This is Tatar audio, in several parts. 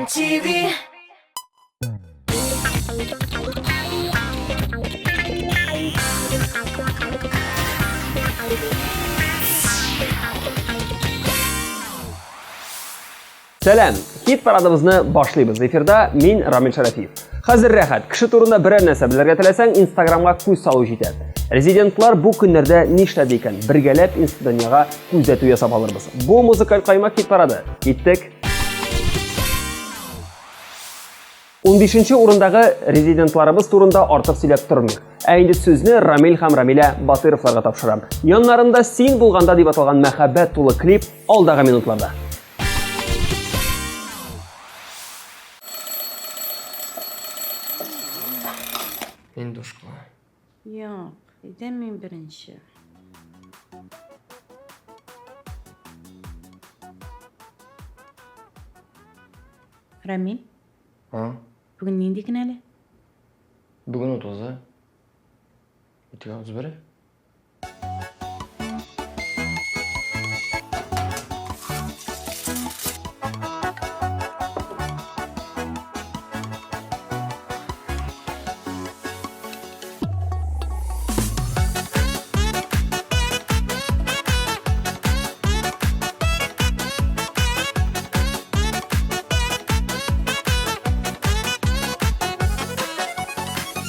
TV. Сәлам! Хит парадыбызны башлыйбыз. Эфирда мин Рамил Шәрәфиев. Хәзер рәхәт. Кеше турында берәр нәрсә белергә теләсәң, Инстаграмга күз салу җитә. Резидентлар бу көннәрдә нишләде икән? Бергәләп инстадөньяга күзәтү ясап алырбыз. Бу музыкаль каймак хит парады. Киттек! 15 урындагы резидентларыбыз турында артык сөйләп тормыйк. Ә инде сүзне Рамил һәм Рамилә Батыровларга тапшырам. Яннарында син булганда дип аталган мәхәббәт тулы клип алдагы минутларда. Мин душка. Юк, әйдә мин беренче. Рамил? А? Бүген нинди көн әле? Бүген утызы. Иртәгә 31-е.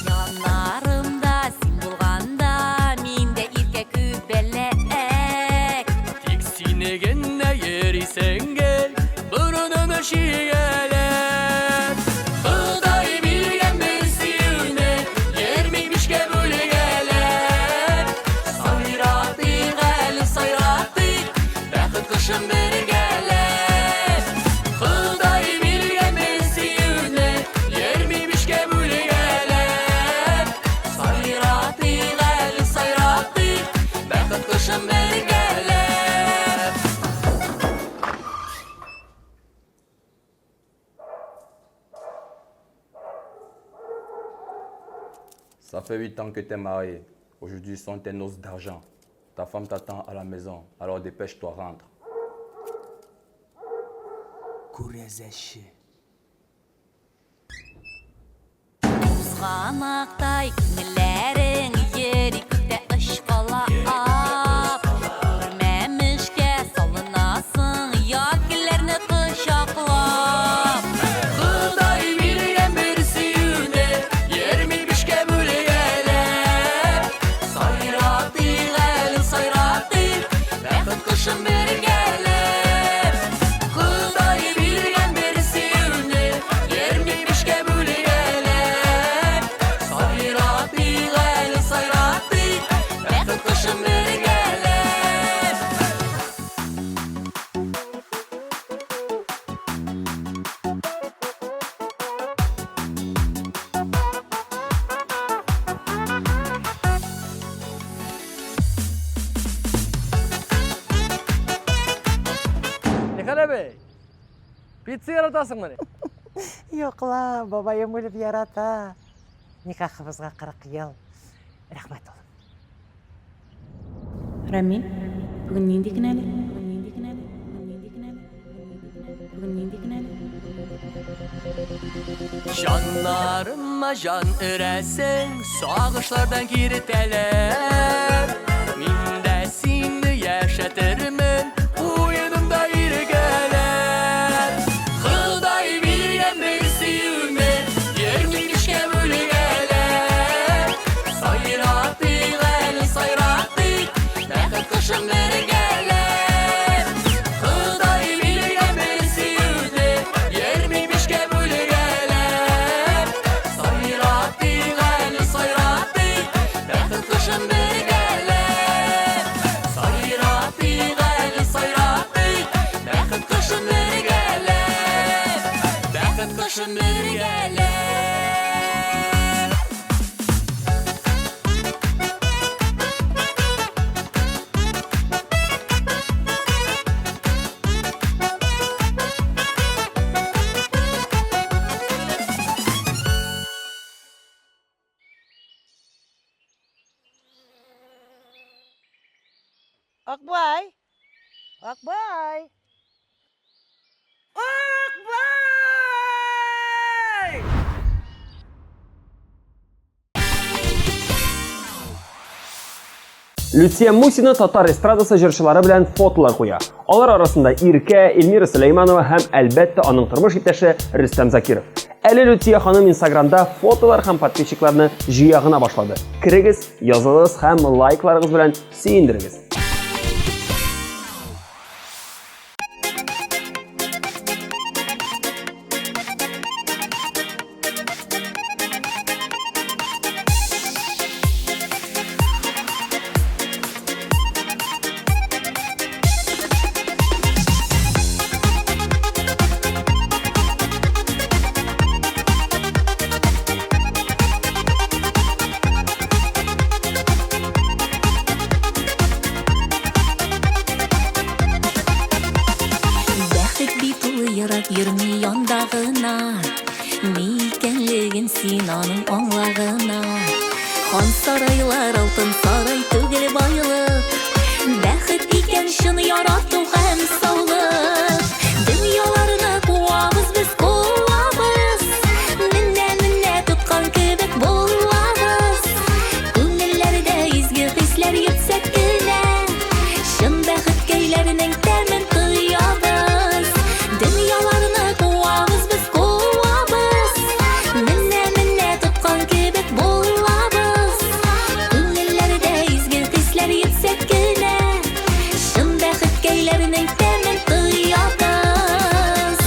Яннарымда син булганда мин дә иркә күбәләк. Тик сине генә йөрисең гел, борынын чигәләп. Ходай биргән бер сөюне 25-кә бүлгәләп. Сайратыйк әле, сайратыйк, бәхет кошын бергәләп. Ходай биргән бер сөюне 25-кә бүлгәләп. Сайратыйк әле, сайратыйк, бәхет кошын бергәләп. Ça fait 8 ans que tu es marié. Aujourd'hui sont tes noces d'argent. Ta femme t'attend à la maison. Alors dépêche-toi, rentre. Күрәзәче. Тузганактай күңелләрең йөри күктә очкалап. Күрмәмешкә салынасың ят гөлләрне кочаклап. Ходай биргән бер сөюне 25-кә бүлгәләп. Сайратыйк әле, сайратыйк, бәхет кошын бергәләп. Ходай биргән бер сөюне 25-кә бүлгәләп. Сайратыйк әле, сайратыйк, бәхет кошын бергәләп. Нихәл әбей? Пицца яратасыңмыни? Юк ла, бабаем үлеп ярата. Никахыбызга 40 ел. Рәхмәт, улым. Рамил, бүген нинди көн әле? Бүген нинди көн әле? Бүген нинди көн әле? Бүген нинди көн әле? Бүген нинди көн әле? Җаннарыма җан өрәсең, сагышлардан киртәләр. Мин дә сине яшәтермен, куенымда иргәләп. Ходай биргән бер сөюне 25-кә бүлгәләп. Сайратыйк әле, сайратыйк, бәхет кошын бергәләп. Ходай биргән бер сөюне 25-кә бүлгәләп. Сайратыйк әле, сайратыйк, бәхет кошын бергәләп. Сайратыйк әле, сайратыйк, бәхет кошын бергәләп. Бәхет кошын бергәләп. Акбай! Акбай! Акбай! Люция Мусина татар эстрадасы җырчылары белән фотолар куя. Алар арасында Иркә, Эльмира Сөләйманова һәм, әлбәттә, аның тормыш иптәше Рөстәм Закиров. Әле Люция ханым Инстаграмда фотолар һәм подписчикларны җыя гына башлады. Керегез, язылыгыз һәм лайкларыгыз белән сөендерегез. Бәхет бит ул ерак йөрми янда гына. Ни икәнлеген син аның аңла гына. Хан сарайлар алтын сарай түгел байлык. Бәхет икән чын ярату һәм саулык. Дөньяларны куабыз без куабыз. Менә менә тоткан кебек булабыз. Күңелләрдә изге хисләр йөртсәк кенә, чын бәхеткәйләрнең тәмен тоябыз. Дөньяларны куабыз без куабыз. Менә менә тоткан кебек булабыз. Күңелләрдә изге хисләр йөртсәк кенә, чын бәхеткәйләрнең тәмен тоябыз.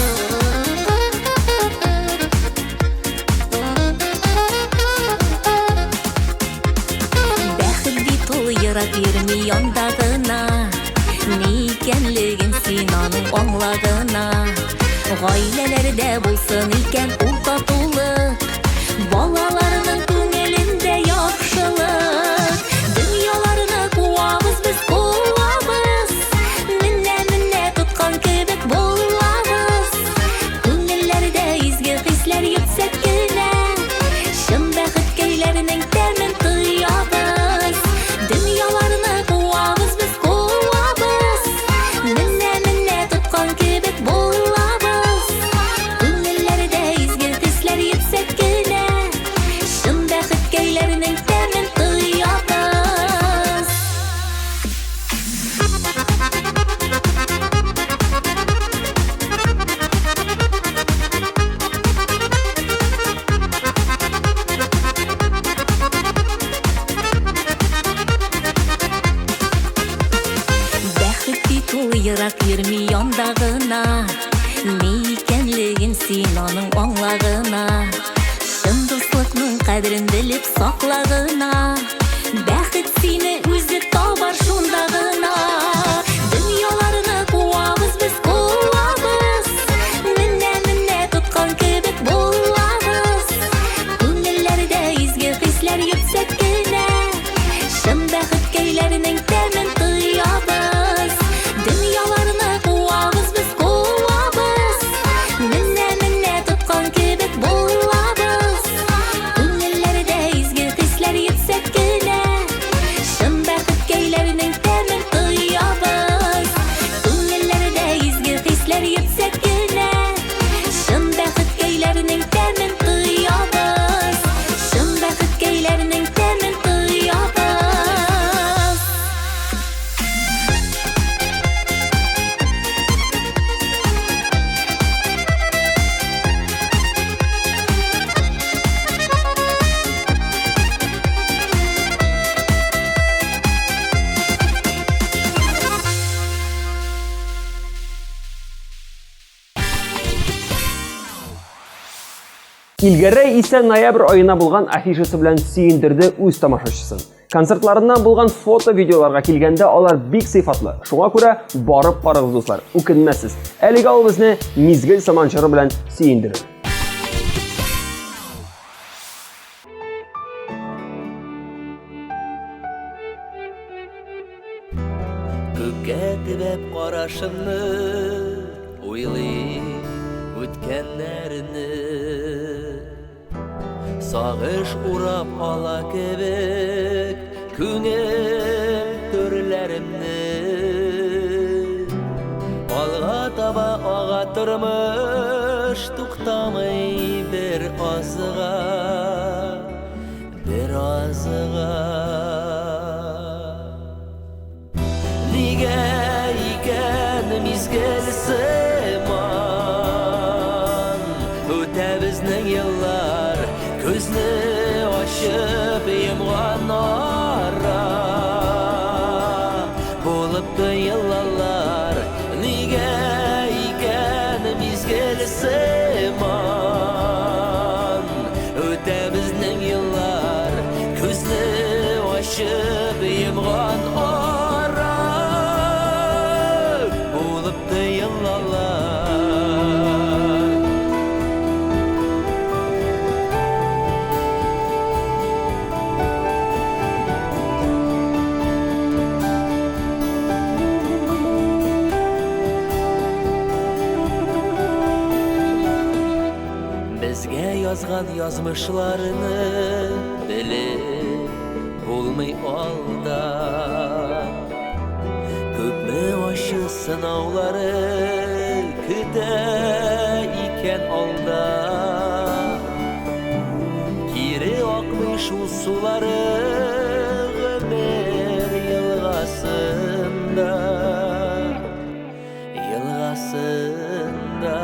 Бәхет бит ул ерак йөрми янда гына. Ни икәнлеген син аның аңла гына. Гаиләләрдә булсын икән ул татулык. Балаларның күңелендә яхшылык. Дөньяларны куабыз без куабыз. Менә менә тоткан кебек булабыз. Күңелләрдә изге хисләр йөртсәк кенә, чын бәхеткәйләрнең тәмен тоябыз. Дөньяларны куабыз без куабыз. Менә менә тоткан кебек булабыз. Күңелләрдә изге хисләр йөртсәк кенә, чын бәхеткәйләрнең тәмен тоябыз. Бәхет бит ул ерак йөрми янда гына. Ни икәнлеген син аның аңла гына. Чын дуслыкның кадерен белеп сакла гына. Бәхет сине үзе табар шунда гына. Дөньяларны куабыз без куабыз. Менә менә тоткан кебек булабыз. Күңелләрдә изге хисләр йөртсәк кенә, чын бәхеткәйләрнең тәмен тоябыз. Дөньяларны куабыз без куабыз. Менә менә тоткан кебек булабыз. Күңелләрдә изге хисләр йөртсәк кенә, чын бәхеткәйләрнең тәмен тоябыз. Күңелләрдә изге хисләр йөртсәк кенә, чын бәхеткәйләрнең тәмен тоябыз. Чын бәхеткәйләрнең тәмен тоябыз. Илгәрәй исә ноябрь аена булган афишасы белән сөендерде үз тамашачысын. Концертларыннан булган фото-видеоларга килгәндә алар бик сыйфатлы. Шуңа күрә барып карагыз, дуслар, үкенмәссез. Әлегә ул безне Мизгел сыман җыры белән сөендерер. Күккә төбәп карашымны уйлыйм үткәннәрне. Сагыш урап ала кебек күңел түрләремне. Алга таба ага тормыш туктамый бер азга, бер азга. Күзне ачып йомган ара Булып тоелалар Нигә икән мизгел сыман Үтә безнең еллар Күзне ачып йомган ара Булып тоелалар. Безгә язган язмышларны белеп булмый алда. Күпме ачы сынаулары көтә икән алда. Кире акмый шул сулары гомер елгасында. Елгасында.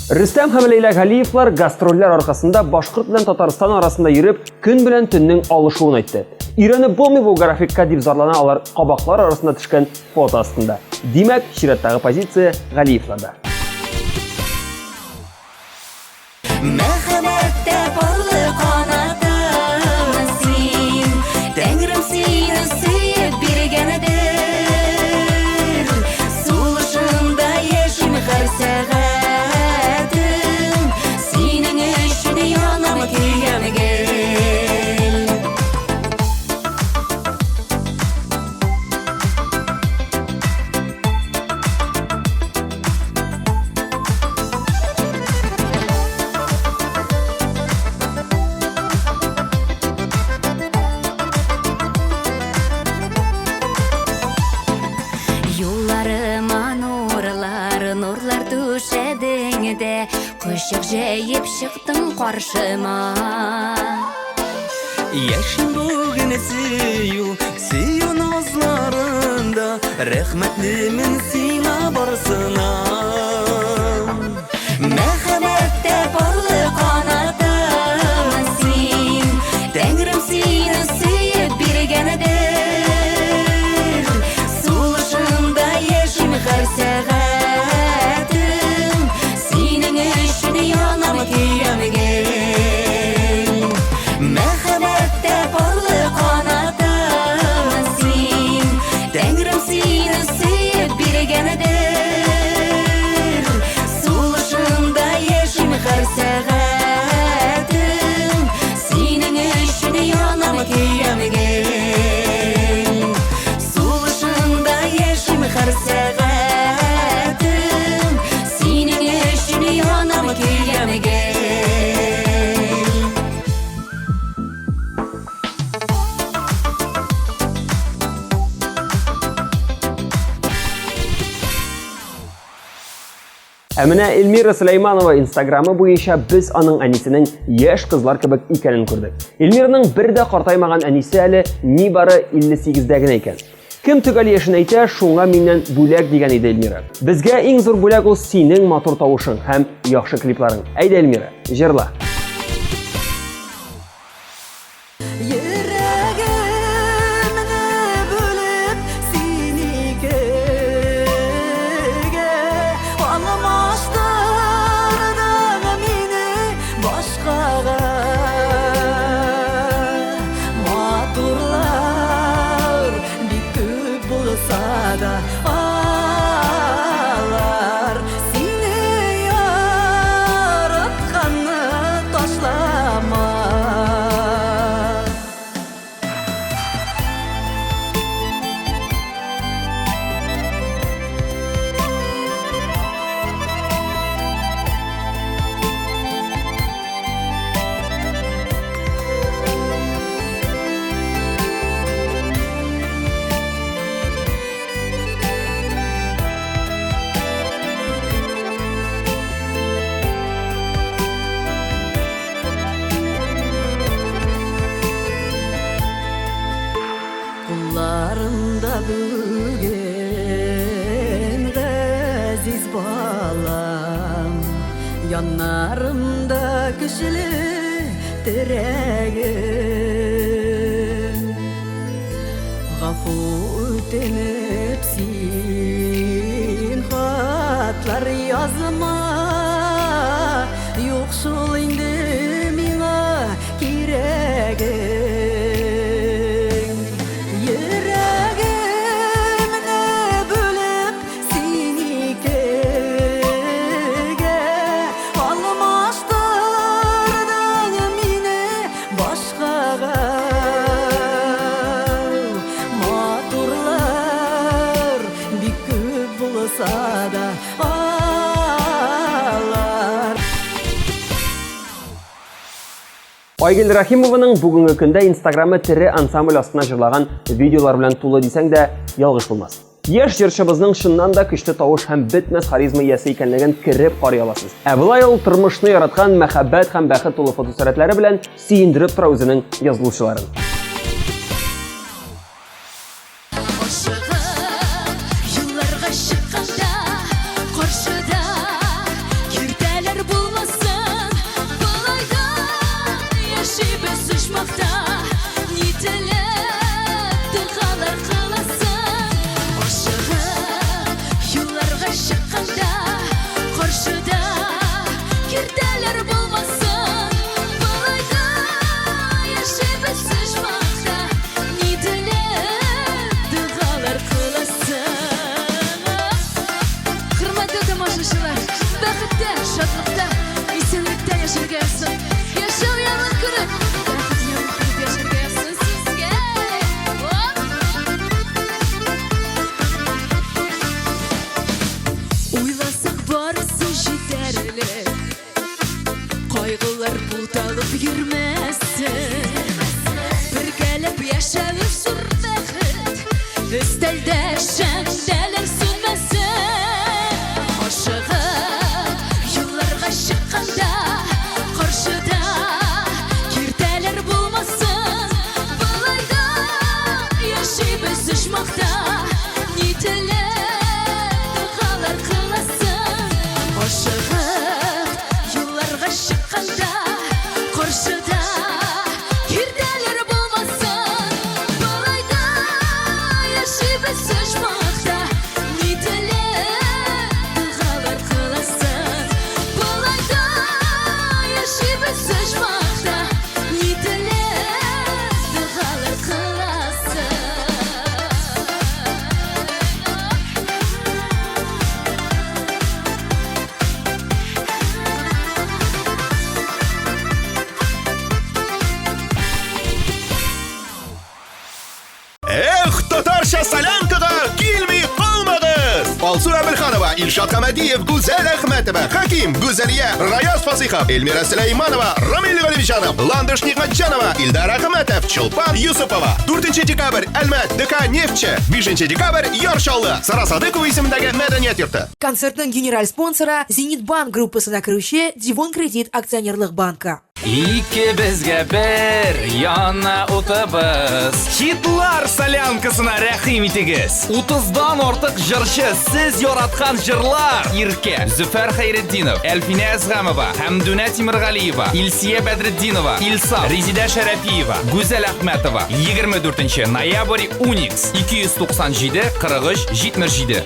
Рөстәм һәм Ләйлә Галиевлар гастрольләр аркасында Башкорт белән Татарстан арасында йөреп, көн белән төннең алышуын әйтте. Өйрәнеп булмый бу графикка дип зарлана алар кабаклар арасында төшкән фото астында. Димәк, чираттагы позиция Галиевларда. Мәхәббәттә парлы канатым син, Тәңрем сине сөеп биргәндер. Сулышымда яшим һәр сәгатем, Синең өчен янам, көям гел. Юлларыма нурлар, нурлар түшәдең дә, Кочак җәеп чыктың каршыма. Яшим бүген сөю, сөю назларында, Рәхмәтлемен сиңа барысына. Мәхәббәттә парлы канатым син, Тәңрем сине сөеп биргәндер. Сулышымда яшим һәр сәгатем, Синең өчен янам, көям гел. Мәхәббәттә парлы канатым син, Тәңрем сине сөеп биргәндер. Сулышымда яшим һәр сәгатем, Синең өчен янам, көям гел. Сулышымда яшим һәр сәгатем, Синең өчен янам, көям гел. Ә менә Эльмира Сөләйманова инстаграмы буенча без аның әнисенең яшь кызлар кебек икәнен күрдек. Эльмираның бер дә картаймаган әнисе әле нибары 58-дә генә икән. Кем төгәл яшен әйтә, шуңа миннән бүләк дигән иде Эльмира. Безгә иң зур бүләк ул синең матур тавышың һәм яхшы клипларың. Әйдә, Эльмира, җырла. Йөрәгемне бүлеп син икегә Алмаштырдың мине башкага. Матурлар бик күп булса да алар Сине яратканны ташламас. Яннарымда көчле терәгем. Гафу үтенеп син хатлар язма. Юк шул инде миңа кирәгең. Йөрәгемне бүлеп син икегә алмаштырдың мине башкага. Матурлар бик күп булса да алар. Айгөл Рәхимованың бүгенге көндә Инстаграмы тере ансамбль астына җырлаган видеолар белән тулы дисәң дә ялгыш булмас. Яшь җырчыбызның чыннан да көчле тавыш һәм бетмәс харизма иясе икәнлеген кереп карый аласыз. Ә болай ул тормышны яраткан мәхәббәт һәм бәхет тулы фотосурәтләре белән сөендереп тора үзенең язылучыларын. Ашыгып юлларга чыкканда, каршыда киртәләр булмасын. Болай да яшибез оҗмахта, ни теләп догалар кыласың. Ашыгып юлларга чыкканда, каршыда киртәләр булмасын. Болай да яшибез оҗмахта, ни теләп догалар кыласың. Хөрмәтле тамашачылар, бәхеттә, шатлыкта, исәнлектә яшәргә язсын. Яшәү ямен күреп, бәхет ямен күреп яшәргә язсын сезгә. Оп! Уйласак барысы җитәрлек. Кайгылар буталып йөрмәсен. Бергәләп яшәве зур бәхет. Өстәлдә шәмдәләр сүнмәсен. Ашыгып юлларга чыкканда, каршыда киртәләр булмасын. Болай да яшибез оҗмахта, ни теләп догалар кыласың. Ашыгып юлларга чыкканда, каршыда киртәләр булмасын. Болай да яшибез оҗмахта, ни теләп догалар кыласың. Болай да яшибез оҗмахта, ни теләп догалар кыласың. Эх, татарча солянкага килми калмагыз! Алсу Әбелханова, Илшат Хамадиев, Гүзәл Әхмәтова, Хаким, Гүзәлия, Раяз Фасихов, Эльмира Сөләйманова, Рамил Галимҗанов, Ландыш Нигъмәтҗанова, Илдар Әхмәтов, Чулпан Юсупова. 4 декабрь, Әлмәт, ДК Нефтьче. 5 декабрь, Яр Чаллы, Сара Садыкова исемендәге мәдәният йорты. Концертның генераль спонсоры Зенит Банк группасына керүче Дивон Кредит акционерлык банкы. Икебезгә бер яна утыбыз. Хитлар солянкасына рәхим итегез. 30-дан артык җырчы сез яраткан җырлар. Иркә, Зөфәр Хәйретдинов, Әлфинә Әзгамова, Хәмдүнә Тимергалиева, Илсия Бәдретдинова, Илса, Резидә Шәрәфиева, Гүзәл Әхмәтова. 24 ноябрь Уникс 297 43 77.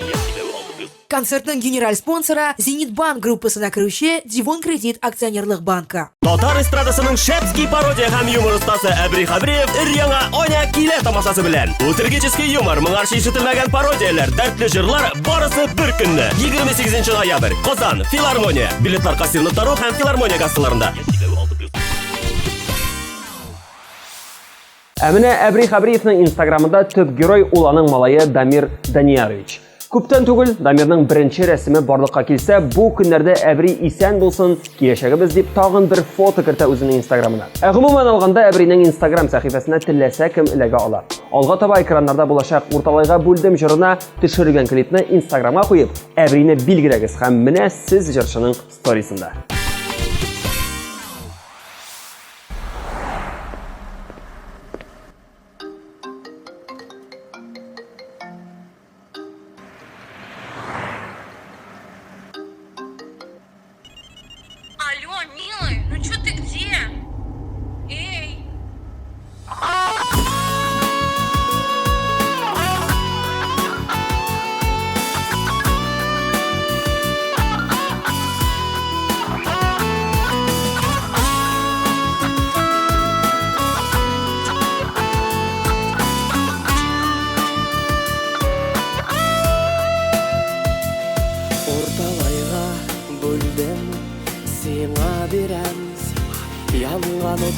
Концертның генераль спонсоры Зенит Банк группасына керүче Дивон Кредит акционерлык банкы. Татар эстрадасының шепский пародия һәм юмор остасы Әбри Хәбриев өр-яңа Оня килә тамашасы белән. Үтергический юмор, моңарчы ишетелмәгән пародияләр, дәртле җырлар барысы бер көнне. 28 ноябрь, Казан, Филармония. Билетлар кассир.ру һәм Филармония кассаларында. Ә менә Әбри Хәбриевның Инстаграмында төп герой ул аның малае Дамир Даниярович. Күптән түгел Дамирның беренче рәсеме барлыкка килсә, бу көннәрдә Әбри исән булсын, киләчәгебез дип тагын бер фото кертә үзенең Инстаграмына. Ә гомумән алганда Әбринең Инстаграм сәхифәсенә теләсә кем эләгә ала. Алга таба экраннарда булачак Урталайга бүлдем җырына төшерелгән клипны Инстаграмга куеп, Әбрине билгеләгез һәм менә сез җырчының сторисында.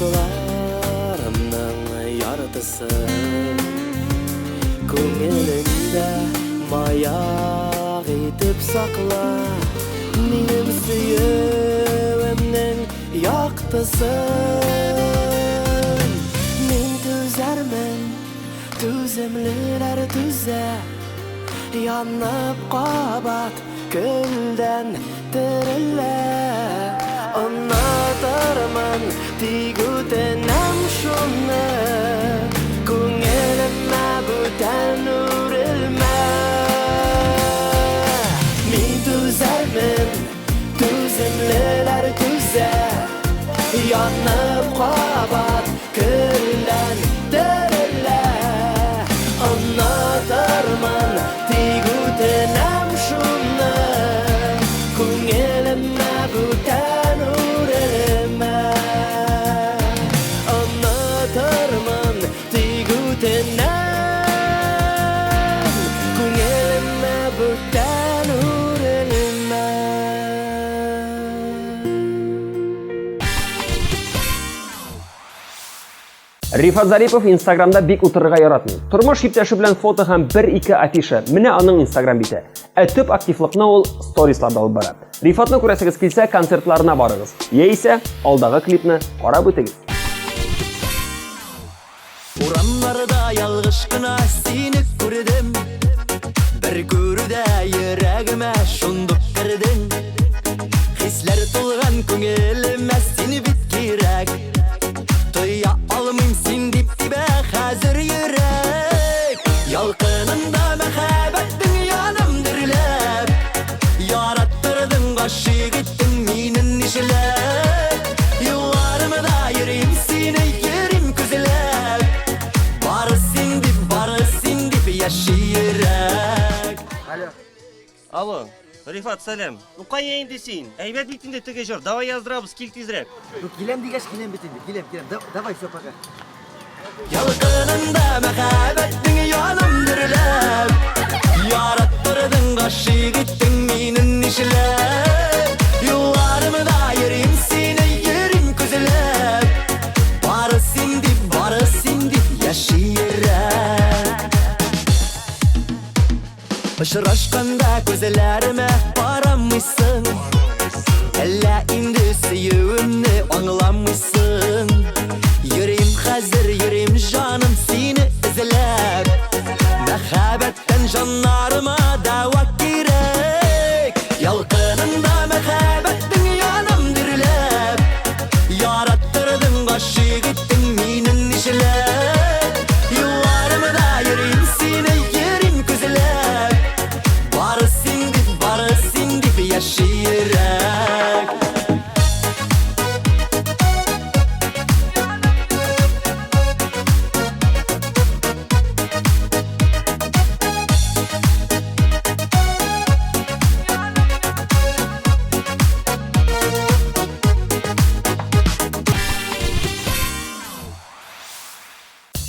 Болытларымның яртысы. Күңелеңдә маяк итеп сакла минем сөюемнең яктысын. Мин түзәрмен, түземлеләр түзә, янып кабат көлдән терелә. Онытырмын, тик үтенәм шуны, күңелемә бүтән үрелмә. Мин түзәрмен, түземлеләр түзә, янып кабат көлдән терелә. Онытырмын, тик үтенәм шуны, күңелемә бүтән үрелмә. Онытырмын, тик үтенәм, күңелемә бүтән үрелмә. Рифат Зарипов Инстаграмда бик утырырга яратмый. Тормыш иптәше белән фото һәм бер-ике афиша. Менә аның Инстаграм бите. Ә төп активлыкны ул сторисларда алып бара. Рифатны күрәсегез килсә, концертларына барыгыз. Яисә алдагы клипны карап үтегез. Урамнарда ялгыш кына сине күрдем. Бер күрүдә йөрәгемә шундук кердең. Хисләр тулган күңелемә син бит кирәк. Тоя алмыйм син дип тибә хәзер йөрәк. Ялкынында мәхәббәтнең яным дөрләп. Яраттырдың, гашыйк иттең мине нишләп. Юлларымда йөрим сине, йөрим күзләп. Бары син дип, бары син дип яши йөрәк. Алло. Алло, Рифат, сәлам. Ну кая инде син? Әйбәт бит инде теге җыр. Давай яздырабыз, кил тизрәк. Ну, киләм дигәч, киләм бит инде. Киләм, киләм. Давай, все, пока. Ялкынында мәхәббәтнең яным дөрләп. Яраттырдың, гашыйк иттең мине нишләп. Юлларымда йөрим сине, йөрим күзләп. Бары син дип, бары син дип яши йөрәк. Очрашканда күзләремә карамыйсың. Әллә инде сөюемне аңламыйсың. Йөрим хәзер, йөрим җаным сине эзләп. Мәхәббәттән җаннарыма дәва кирәк. Ялкынында мәхәббәтнең яным дөрләп. Яраттырдың, гашыйк иттең мине нишләп. Юлларымда йөрим сине, йөрим күзләп. Бары син дип, бары син дип яши йөрәк.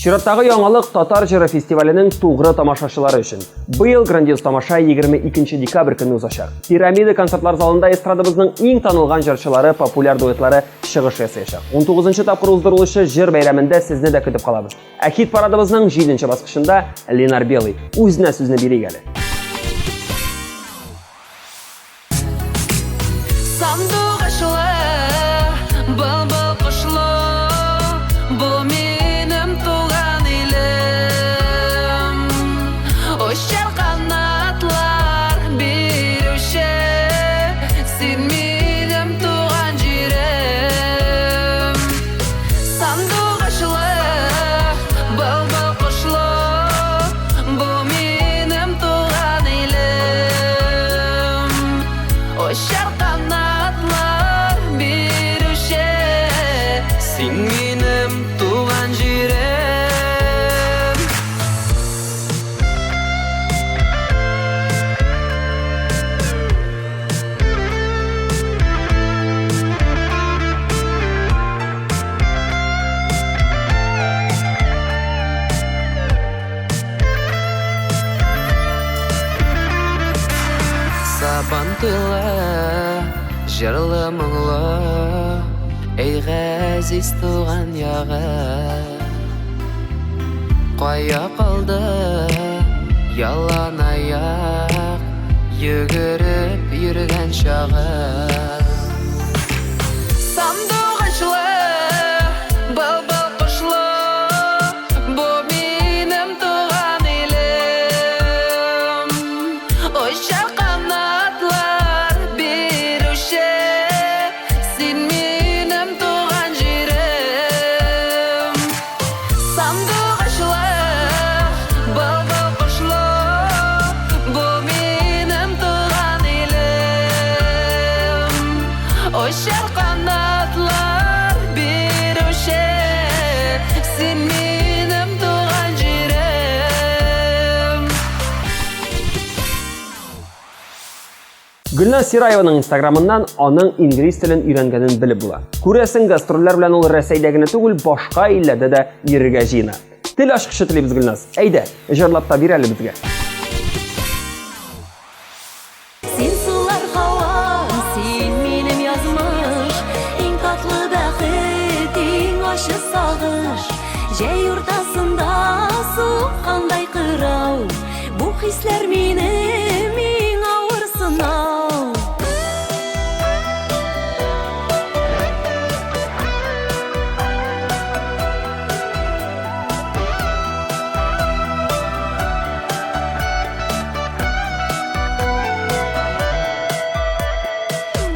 Чираттагы яңалык Татар җыры фестиваленең тугры тамашачылары өчен. Быел грандиоз тамаша 22 декабрь көнне узачак. Пирамида концертлар залында эстрадабызның иң танылган җырчылары, популяр дуэтлары чыгыш ясаячак. 19 тапкыр уздырылучы җыр бәйрәмендә сезне дә көтеп калабыз. Ә хит парадыбызның 7 баскычында Ленар Белый. Үзенә сүзне бирик әле. Сандугачлы, былбыл кошлы, бу минем туган илем. Очар канатлар бирүче, син минем туган җирем. Сандугачлы, былбыл кошлы, бу минем туган илем. Очар канатлар бирүче, син минем туган җирем. Сабантуйлы, җырлы, моңлы, Әй газиз туган ягым. Кая калды ялан аяк йөгереп йөргән чагым. Сандугачлы, былбыл кошлы, бу минем туган илем. Очар канатлар бирүче, син минем туган җирем. Сандугачлы, былбыл кошлы, бу минем туган илем. Очар канатлар бирүче, син минем туган җирем. Гөлназ Сираеваның инстаграмыннан аның инглиз телен өйрәнгәнен белеп була. Күрәсең, гастрольләр белән ул Рәсәйдә генә түгел, башка илләрдә дә йөрергә җыена. Тел ачкычы телибез, Гөлназ. Әйдә, җырлап та бир әле безгә. Син сулар һавам, син минем язмыш, иң татлы бәхет, иң ачы сагыш. Җәй уртасында суккандай кырау, бу хисләр минем иң авыр сынау.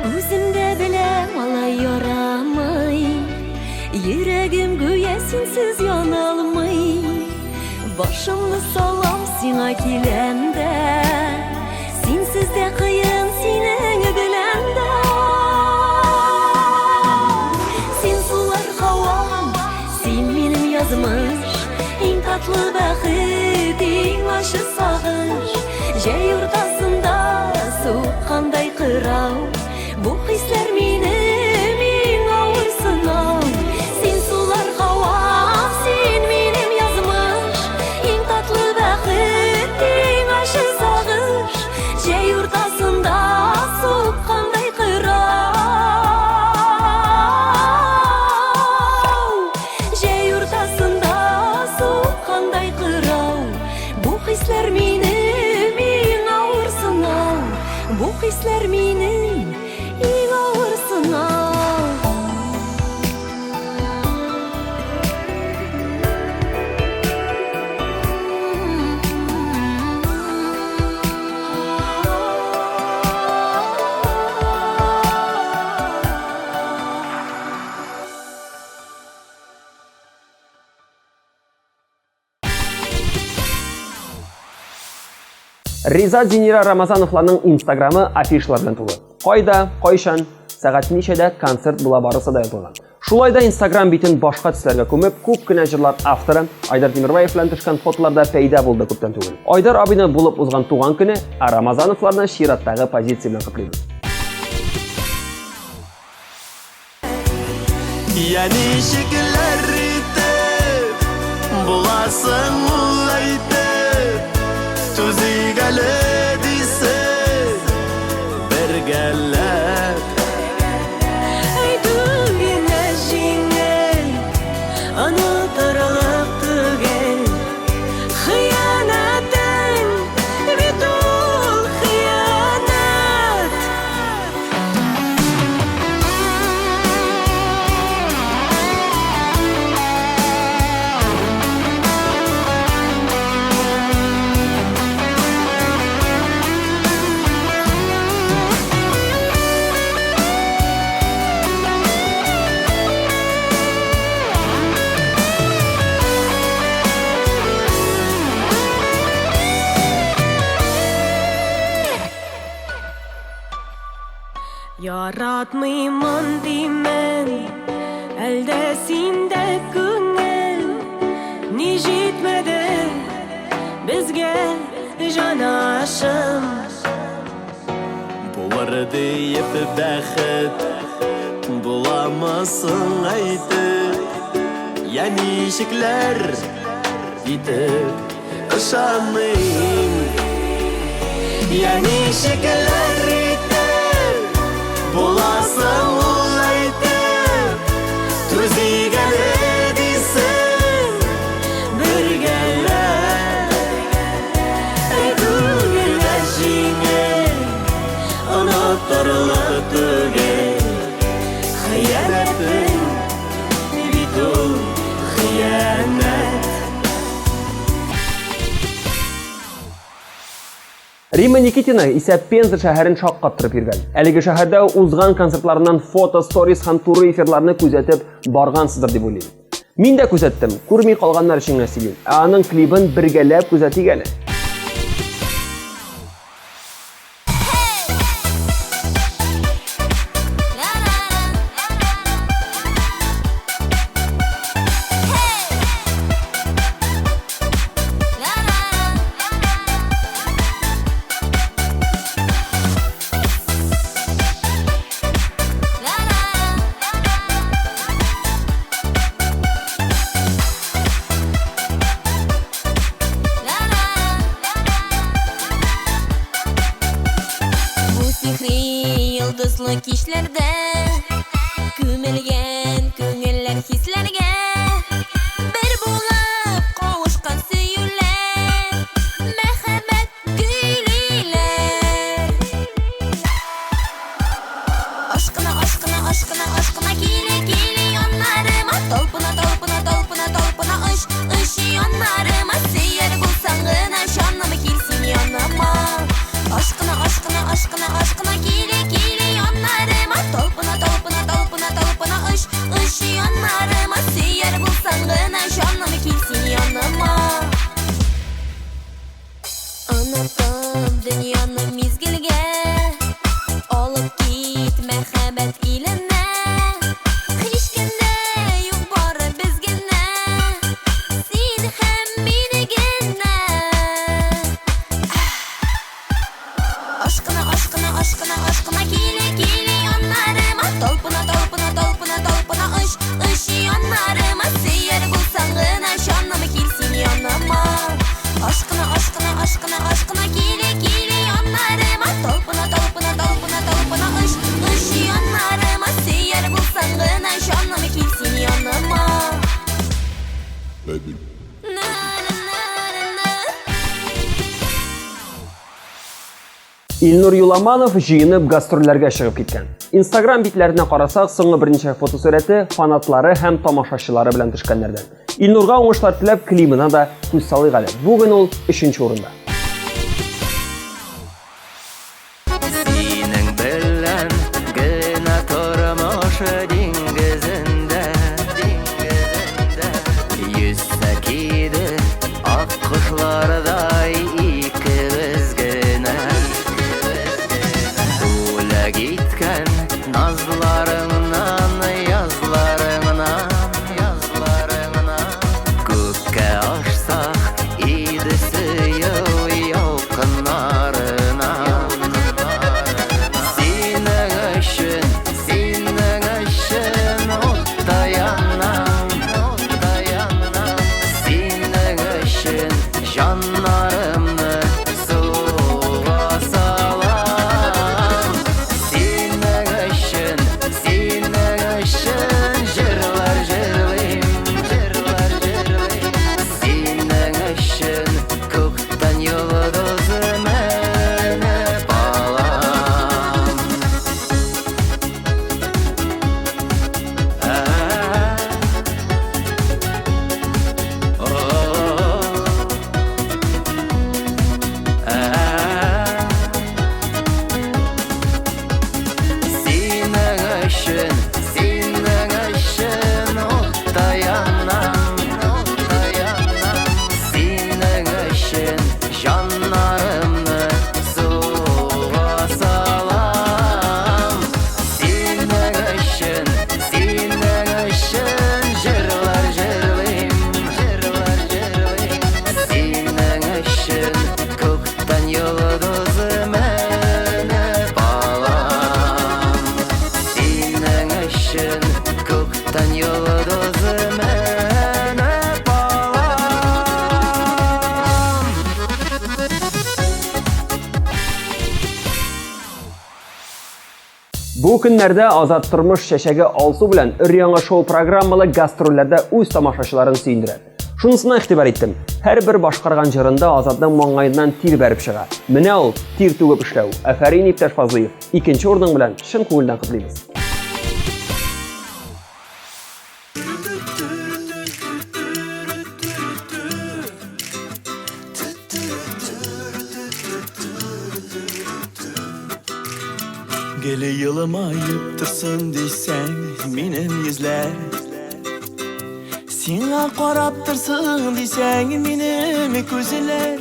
Үзем дә беләм, алай ярамый. Йөрәгем гүя синсез яна алмый. Башымны салам сиңа киләм дә. Синсез дә кыен синең белән дә. Син сулар һавам, син минем язмыш, иң татлы бәхет, иң ачы сагыш. Җәй уртасында суккандай кырау, бу хисләр минем иң авыр сынау. Син сулар һавам, син минем язмыш, иң татлы бәхет, иң ачы сагыш. Җәй уртасында суккандай кырау. Җәй уртасында суккандай кырау. Бу хисләр минем иң авыр сынау. Бу хисләр минем иң авыр сынау. Риза Зинира Рамазановларның инстаграмы афишалар белән тулы. Кайда, кайчан, сәгать ничәдә концерт була барысы да язылган. Шулай да Инстаграм битен башка төсләргә күмеп, күп кенә җырлар авторы Айдар Тимербаев белән төшкән фотолар да пәйда булды күптән түгел. Айдар абыйны булып узган туган көне, ә Рамазановларны чираттагы позиция белән котлыйбыз. Я ничекләр итеп буласың ул әйтеп, түзик әле дисез бергәләп. Әйтү генә җиңел, онытырлык түгел. Хыянәтең бит ул хыянәт. Яратмыймын димен, әлдә синдә күңел. Ни җитмәде безгә, җанашым? Булыр диеп бәхет, буламы соң әйтеп, я ничекләр итеп ышаныйм? Я ничекләр итеп буласың ул әйтеп, Онытырлык түгел Хыянәтең бит ул хыянәт Римма Никитина исә Пенза шәһәрен шаккаттырып йөргән. Әлеге шәһәрдә узган концертларыннан фото, сторис һәм туры эфирларны күзәтеп баргансыздыр дип уйлыйм. Мин дә күзәттем, күрми калганнар өчен генә сөйлим. Ә аның клибын бергәләп күзәтик әле. Бу сихри йолдызлы кичләрдә Күмелгән күңелләр хисләргә Бер булып кавышкан сөюләр Мәхәббәт көйлиләр Ашкына, ашкына, ашкына, ашкына Киле, киле яннарыма Талпына, талпына, талпына, талпына Оч, оч яннарыма Сөяр булсаң гына җаным Кил син яныма Ашкына, ашкына, ашкына, ашкына Киле, киле яннарыма Талпына, талпына, талпына, талпына Оч, оч яннарыма Сөяр булсаң гына җаным Кил син яныма Онытып дөньяны мизгелгә Алып кит мәхәббәт иленә Һич кемдә юк бары без генә Син һәм мин генә Ашкына, ашкына, ашкына, ашкына Киле, киле яннарыма Талпына, талпына, талпына, талпына Оч, оч яннарыма Сөяр булсаң гына җаным Кил син яныма Ашкына, ашкына, ашкына, ашкына Киле, киле яннарыма Талпына, талпына, талпына, талпына Оч, оч яннарыма Сөяр булсаң гына җаным Кил син яныма Илнур Юламанов җыенып гастрольләргә чыгып киткән. Инстаграм битләренә карасак, соңгы берничә фотосурәте фанатлары һәм тамашачылары белән төшкәннәрдән. Илнурга уңышлар теләп клибына да күз салыйк әле. Бүген ул өченче урында. Синең белән генә тормыш диңгезендә Йөзсәк иде ак кошлардай икебез генә Бүләк иткән назларыңнан язларыңнан язларыңнан Күккә ашсак иде сөю ялкыннарына Синең өчен, синең өчен утта янам, утта янам Синең өчен җаннарымны суга салам Синең өчен, синең өчен җырлар җырлыйм, җырлар җырлыйм Синең өчен күктән йолдыз менеп алам Синең өчен, синең өчен утта янам, утта янам. Синең өчен җаннарымны суга салам. Синең өчен, синең өчен җырлар җырлыйм, җырлар җырлыйм. Синең өчен күктән йолдыз менеп алам. Синең өчен күктән йолдыз менеп алам. Бу көннәрдә Азат тормыш чәчәге Алсу белән өр-яңа шоу программалы гастрольләрдә үз тамашачыларын сөендерә. Шунысына игътибар иттем. Һәрбер башкарган җырында Азатның маңгаеннан тир бәреп чыга. Менә ул, тир түгеп эшләү. Афәрин, иптәш Фазлыев. Икенче урының белән чын күңелдән котлыйбыз. Гел елмаеп торсын дисәң, минем йөзләр. Сиңа карап торсын дисәң, минем күзләр.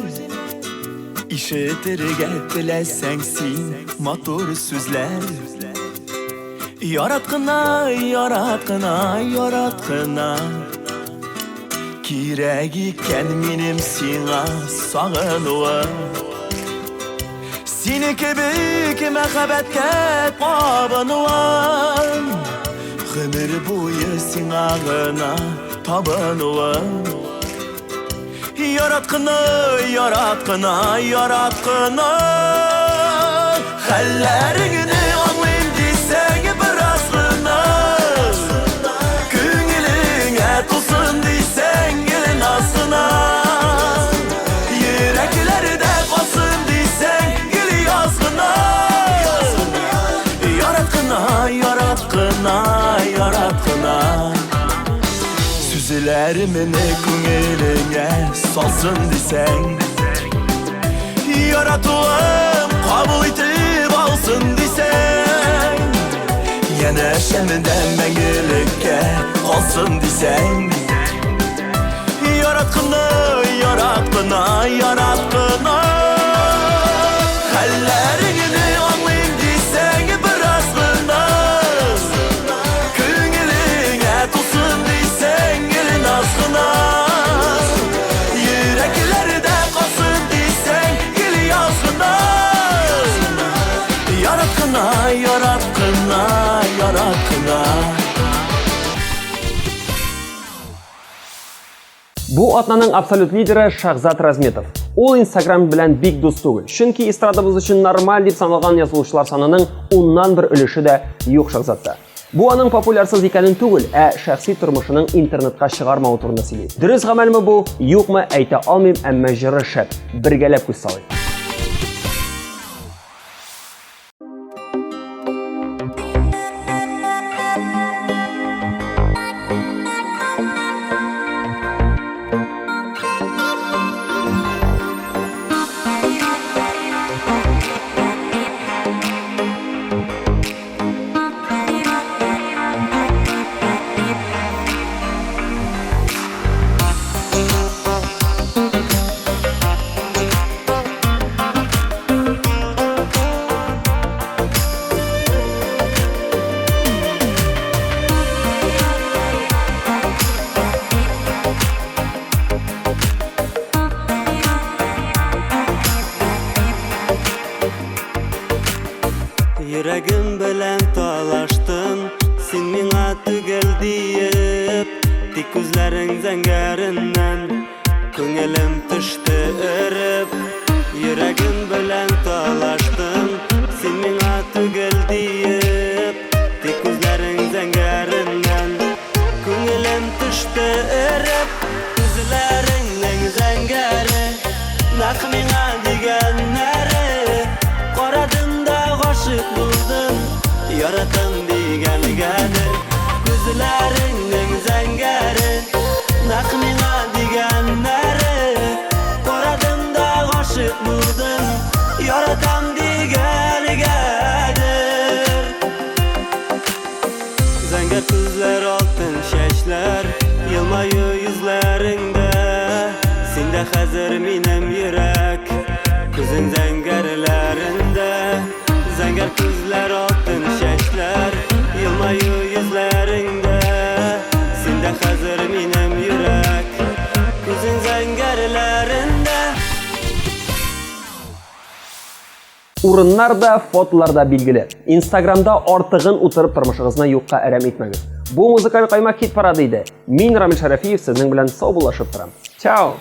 Ишетергә теләсәң син матур сүзләр. Ярат кына, ярат кына, ярат кына. Кирәк икән минем сиңа сагынуым. Сине кебек мәхәббәткә кабынуым. Гомер буе сиңа гына табынуым. Ярат кына, ярат кына, ярат кына. Хәлләреңне аңлыйм дисәң бераз гына. Күңелеңә тулсын дисәң гел наз гына. Йөрәкләрдә калсын дисәң гел яз гына. Ярат кына, ярат кына, ярат кына. Сүзләремне күңелеңә салсын дисәң, Яратуым кабул итеп алсын дисәң, Янәшәмдә мәңгелеккә калсын дисәң, Ярат кына, ярат кына, ярат кына. Хәлләреңне аңлыйм дисәң бераз гына. Күңелеңә тулсын дисәң гел наз гына. Йөрәкләрдә калсын дисәң гел яз гына. Ярат кына, ярат кына, ярат кына. Бу атнаның абсолют лидеры Шахзат Разметов. Ул Инстаграм белән бик дус түгел, чөнки эстрадабыз өчен нормаль дип саналган язылучылар санының уннан бер өлеше дә юк Шахзатта. Бу аның популярсыз икәнен түгел, ә шәхси тормышының интернетка чыгармавы турында сөйли. Дөрес гамәлме бу, юкмы, әйтә алмыйм, әмма җыры шәп. Бергәләп күз салыйк. Йөрәгем белән талаштым, син миңа түгел диеп, тик күзләрең зәңгәреннән күңелем төште эреп. Йөрәгем белән талаштым, син миңа түгел диеп, тик күзләрең зәңгәреннән күңелем төште эреп. Күзләреңнең зәңгәре нәкъ миңа дигәннәре. Карадым да гашыйк булдым, яратам дигәнгәдер. Күзләреңнең зәңгәре нәкъ миңа дигәннәре. Карадым да гашыйк булдым, яратам дигәнгәдер. Зәңгәр күзләр, алтын чәчләр, елмаю йөзләреңдә. Синдә хәзер минем йөрәк, күзең зәңгәрләрендә. Зәңгәр күзләр, алтын чәчләр, елмаю йөзләреңдә. Синдә хәзер минем йөрәк, күзең зәңгәрләрендә. Урыннар да, фотолар да билгеле. Инстаграмда артыгын утырып тормышыгызны юкка әрәм итмәгез. Бу музыкаль каймак хит парады иде. Мин Рамил Шәрәфиев сезнең белән саубуллашып торам. Чао!